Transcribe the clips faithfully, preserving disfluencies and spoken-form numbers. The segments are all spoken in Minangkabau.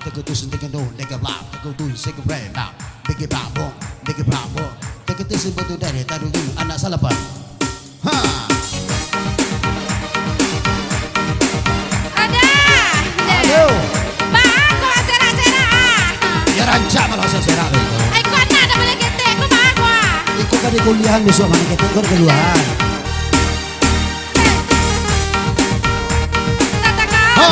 Tekutu sinting kendung, dege blak, tekutu sege brenda, dege blak bong, dege blak bong, tekutu simpan tu dari taruh dulu anak salapan. Ha. Ada. Aduh. Baa kok serak-serak ah. Ya, rancak malah serak tu. Ai, kok anak dah boleh ketek, kok baa kok ah. Iko kan di kuliahan besok mana ketek, kok di kuliahan. Ha.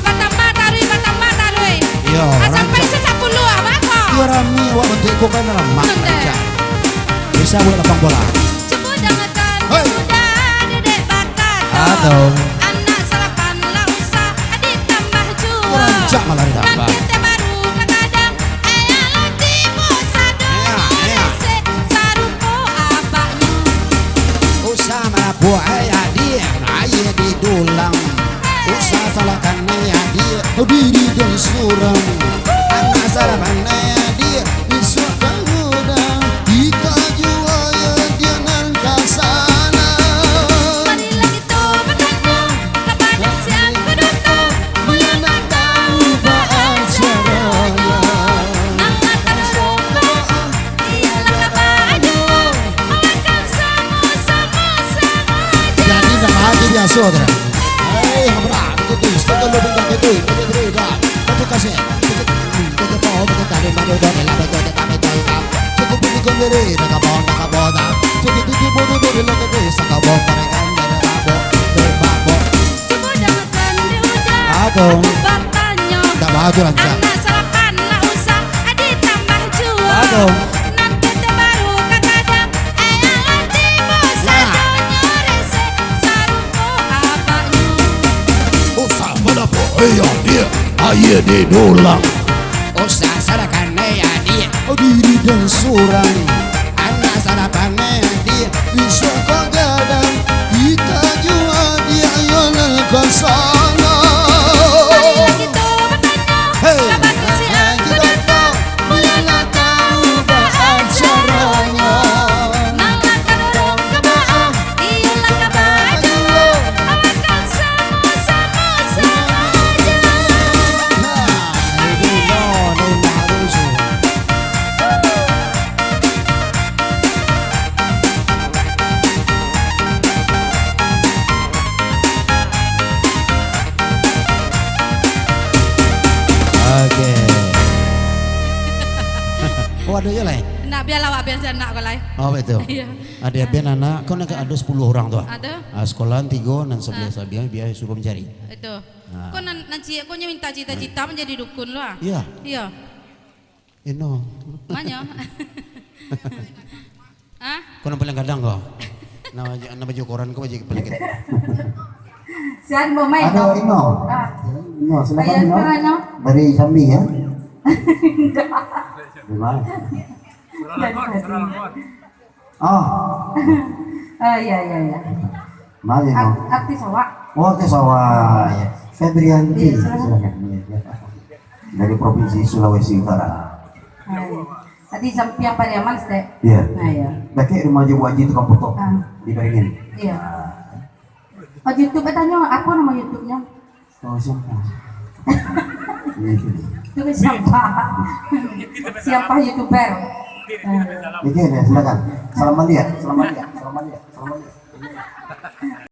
Batambah taruih, batambah taruih. Iyo, ah, sampai rancak. Sasapuluah, baa kok? Iyo, rami awak bantuak iko kan, ramak, rancak. Bisa buek lapang bola. Cubo dangakan, hei, muda dedek bakato. Aduh. Anak salapan lah usah ditambah juo. Rancak malah ditambah. Nanti teh baru kagadang. Alah tibo sadonyo, iyo, iyo, resek sarupo abaknyo. Usah marapuak, eh, adik, aia di dulang. Usah salahkan, eh, adik, diri den surang. Anak sarapan, eh, adik, isuak ka gudang. Kita jua, yo, dia nan ka sana. Marilah kito batanyo, kapada si Angku Duto. Buliah nak tahu baa caronyo. Nan lah tadoa, iyolah ka baduo, makan samo-samo sangajo. Jadi, nak bahagia biaso tu. Hei, hamra, begitu, setengah lebih dah begitu, begitu, begitu, dah. Betul kasih, begitu, begitu, begitu, tadi, begitu, begitu, begitu, begitu. Cukup ini kau beri, dah kabau, dah kabau, dah. Cukup ini bodoh, bodoh, dah, dah, dah, sakabau, parekan, dah, dah, babok, dah, babok. Cubo dangakan dek Ujang. Aduh. Aku batanyo. Ndak baa tu rancak. Anak salapan lah usah ditambah juo. Aduh. Nanti teh baru kagadang, eh, alah tibo. Nah. Sadonyo resek sarupo abaknyo. Usah marapuak, eh, adik, aia di dulang. Usah salahkan, eh, adik, diri den surang. Anak sarapan, eh, adik, isuak ka gadang. Kita jua, adik, ayo nan ka sana. Marilah kito batanyo, hei, ka batu si Angku Duto. Buliah nak tahu baa caronyo. Nan lah tadorong ka baa, iyolah ka baduo. Makan samo-samo sangajo. Oke. Oh, ado juo lai? Nak, bialah awak band sanak ko lai. Oh, betul. Iyo. Ado band anak, kau nak ado sepuluh urang tu, ah? Ado. Ah, sekolahan tigo, nan sabiah-sabiah, biar suruah mancari. Itu. Ah. Ko nan, nan ciek ko nyo minta cita-cita manjadi dukun lo, ah? Iyo. Iyo. Ino. Manyo? Hah? Ko nan paling gadang ko. Nan baju, nan baju koran ko baju paling gadang. Sian mau main. Ado, Ino. Ah. Ino, silakan, Ino. Ayo, Ino. Dari Jambi, ya. Enggak. Dari mana? Dari Jambi. Oh. Oh, iya, iya, iya. Mari, Ino. Ar-, artis awak. Oh, artis awak, ya. Febrianti, iya, silakan. Silakan. Dari Provinsi Sulawesi Utara. Hai. Tadi sampiang Pariaman, Stek. Iya. Nah, iya. Dakek rumah Haji Bu Haji tukang potong. Ah. Di Beringin. Iya. Ah. Oh, YouTube, eh, tanyo, apo namo YouTube-nyo? Oh, siapa? Itu siapa? Siapa YouTuber? Eh. Oke, ya, silakan. Salam malihat, salam malihat, salam malihat, salam malihat.